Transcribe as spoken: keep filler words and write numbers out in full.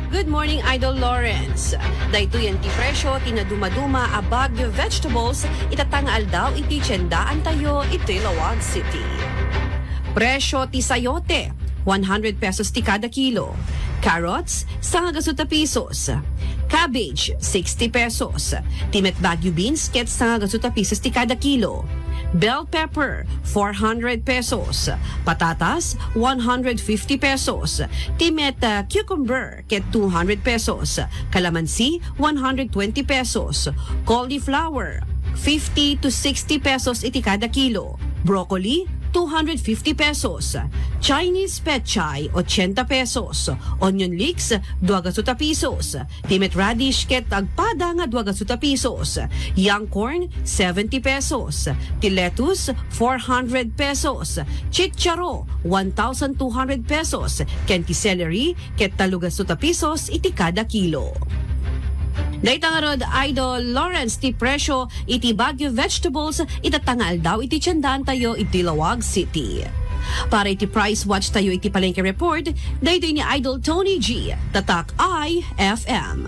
Good morning, Idol Lawrence. Daytoyen ti presyo ti nadumaduma a Baguio vegetables ita nga aldaw iti tiendaantayo iti Laoag City. Presyo ti sayote, one hundred pesos ti kada kilo. Carrots, sangagasu ta pesos. Cabbage, sixty pesos. Ti met Baguio beans ket sangagasu ta pesos ti kada kilo. Bell pepper, four hundred pesos. Patatas, one hundred fifty pesos. Ti met, ah, cucumber, ket two hundred pesos. Calamansi, one hundred twenty pesos. Cauliflower, fifty to sixty pesos iti kada kilo. Broccoli, two hundred fifty pesos. Chinese pechay, ochenta pesos. Onion leeks, duagasu ta pesos. Ti met radish ket agpada nga duagasu ta pesos. Young corn, seventy pesos. Ti lettuce, four hundred pesos. Chicharo, one thousand two hundred pesos. Ken ti celery, ket tallugasu ta pesos iti kada kilo. Dayta ngarud, Idol Lawrence, ti presyo iti Baguio vegetables ita nga aldaw iti tiendaantayo iti Laoag City. Para iti price watch tayo iti Palengke Report, daytoy ni Idol Tony G, Tatak I F M.